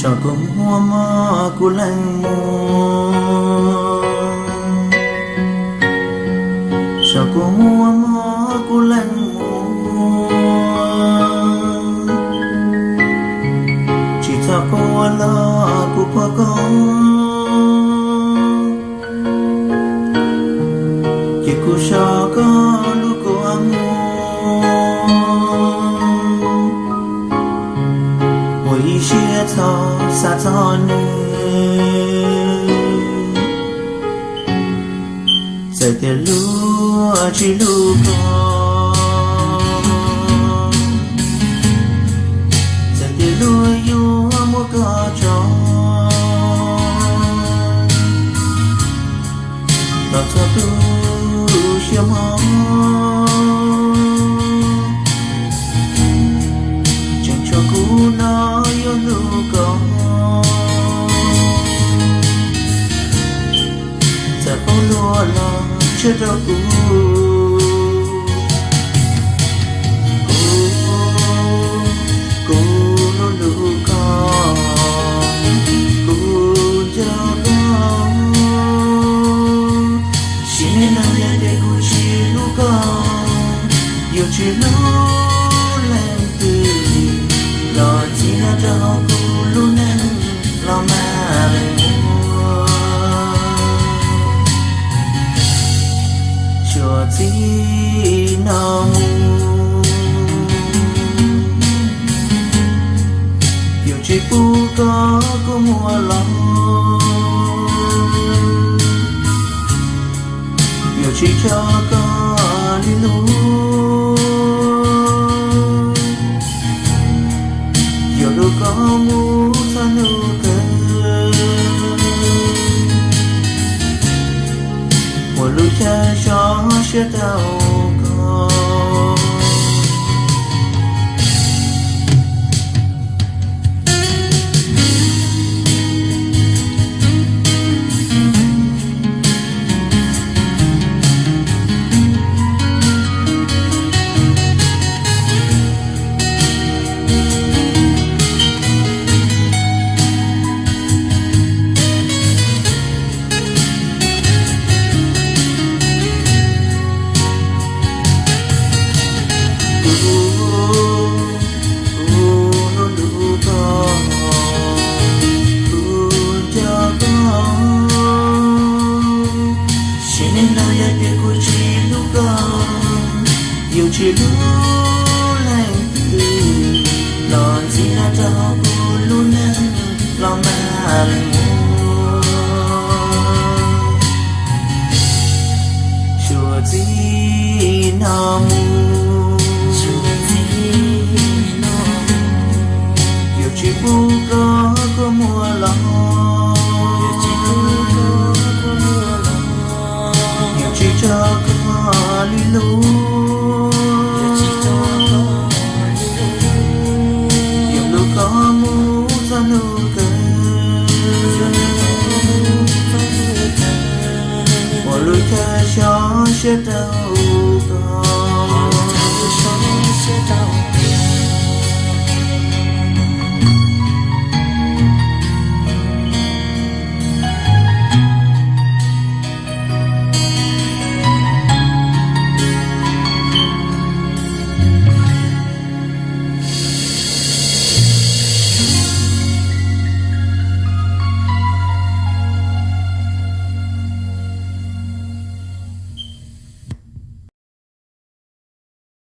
Tso kuv muaj mob kuv leej muag, tso kuv muaj mob kuv leej muag, tsis txhob quaj los kuv pab koj, ces kuv so koj lub kua muag, ua ib siab txhob xav txog nws. Txawm tias luag tsis hlub koj, txawm tias luag yuav muab koj tso, los txog tu siab mog, tseem tshuav kuv no yuav hlub koj. Txawm qub luag los tshiab rau kuv, kuv, kuv hlub hlub koj, kuv nco koj. Sim neej no yog tias kuv tsis hlub koj, yuav tsis hlub leej twg los txib no rau hauv kuv lub neej los mas leej muag. Tsuas txij no mus, yuav tsis pub koj kua muag los, yuav tsis tso koj li lub, yuav hlub koj mus txog hnub kawg, ua lub caij so siab rau koj. Kuv, kuv hlub hlub koj, kuv nco koj. Sim neej no yog tias kuv tsis hlub koj, yuav tsis hlub leej twg los txib no rau hauv kuv lub neej los mas leej muag. Tsuas txij no mus, yuav tsis pub koj kua muag los, yuav tsis tso koj li lub,